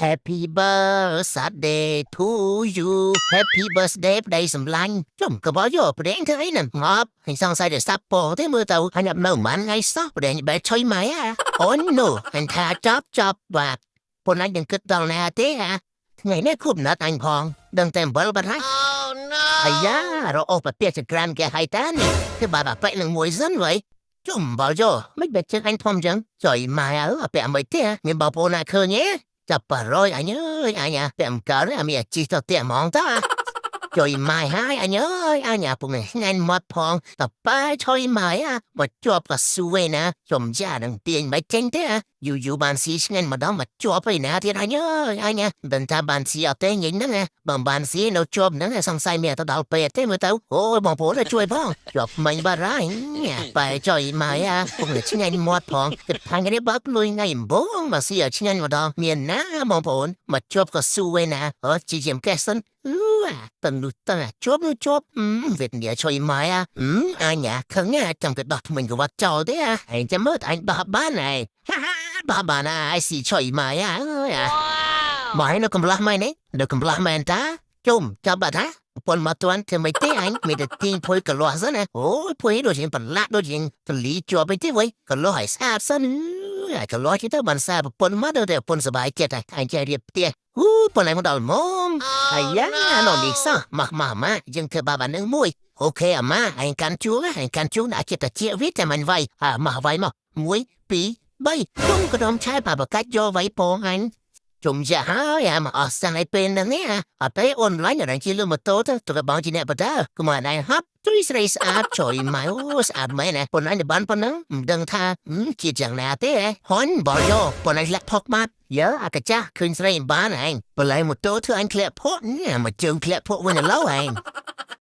Happy birthday to you. Happy birthday ប្តីសម្លាញ់ជុំក៏បយកប្តីធ្វើអីនឹងងាប់ហើយសង្ស័យតែសាប់ពោទេមើលទៅហើយនៅមិនថ្ងៃសោះប្តីបែឆុយម៉ៃអាអូននោះអញថាចប់ចប់បាទប៉ុន្តែនឹងគិតដល់ណាទេអាថ្ងៃនេះខួបណាត់អញផងដឹងតែអំបិលបាត់ហើយ Oh no! អាយ៉ារកអូសប្រទេសចក្រានគេហើយតានេះគឺបាបាប៉ែនឹងមួយសិនវ៉ៃជុំបលយោមិនបែរជើងអញធំចឹងចុយម៉ែអើពាក់មិនទេមានបងប្អូនណាឃើញទេចាប់បារយអញអើយអញពាក់មិនកើតអាមានអាជីទៅផ្ទះហ្មងតាចុយម៉ែហើយអញអើយអញពុំញ៉ាំមាត់ផងតប៉ែឆុយម៉ែអាមកជាប់ក៏ស៊ួយណាចំយ៉ានឹងទាញមិនចេញទេយូយូបានស៊ីឆ្ងាញ់ម្ដងមកជាប់ឯណាទៀតអញអើយអញមិនថាបានស៊ីអត់ទេញញហ្នឹងបើបានស៊ីនៅជាប់ហ្នឹងសង្ស័យមានទៅដល់ពេទ្យទេមើលទៅអូយបងប្អូនជួយផងជាប់មិញបាត់ហើយបែចុយម៉ែអាពុំឆ្ងាញ់មាត់ផងគិតថានេះបើកលុយថ្ងៃដំបូងមកស៊ីឲ្យឆ្ងាញ់ម្ដងមានណាបងប្អូនមកជាប់ក៏ស៊ួយណាអត់ជីជាមកេសិនអឺតនុតជាប់នោះជាប់វេទនាជួយម៉ែអាអញខឹងចាំទៅដោះថ្មិញក៏វត្តចោលទេអញចាំមើលអញដោះបានហើយហាហាដោះបានហើយស៊ីជួយម៉ែអាអើយ Wow! ម៉ែនៅកំឡោះម៉ែនេះនៅកំឡោះមែនតាជុំចាប់បាត់ហាប៉ុនមកតាន់ធ្វើមិនទេអញមានតែទាញភុយកលាស់សិនណាអូយភុយដូចជាប្រឡាក់ដូចជាទលីជាប់ไปទេវ៉ៃកលាស់ឲ្យស្អាតសិនហើយកលាស់ទៅបានសារប្រពន្ធមកទៅតែប្រពន្ធសប្បាយចិត្តហើយអញចេះរៀបផ្ទះហ៊ូប៉ុនឯងមកដល់មុំ អា Oh យ៉ាណូ no! នេះសោះមកមកមកយើងធ្វើបាបអានឹងមួយអូខេអាម៉ាឯងកាន់ជួងឯងកាន់ជួងដាក់ចិត្តតិចវាតែមិនវាយអាមកវាយមក1 2 3ជុំក្រុមឆែបាបកាច់យកវាយពងអញជុំយ៉ាហើយអាមកអស់សាំងឯពេលហ្នឹងនេះអត់ទេអូនឡាញរងជាលម៉ូតូទៅទៅបងជាអ្នកបដាកុំអណៃហាប់ជួយស្រីស្អាតជួយម៉ៅស្អាតមែនណាប៉ុន្តែបានប៉ុណ្ណឹងមិនដឹងថាជាយ៉ាងណាទេហនបលយោប៉ុន្តែលាក់ផុកមកយើអាកាចាស់ឃើញស្រីបានឯងបលែងម៉ូតូធ្វើអញធ្លាក់ភក់មកជើងធ្លាក់ភក់វិញឥឡូវឯង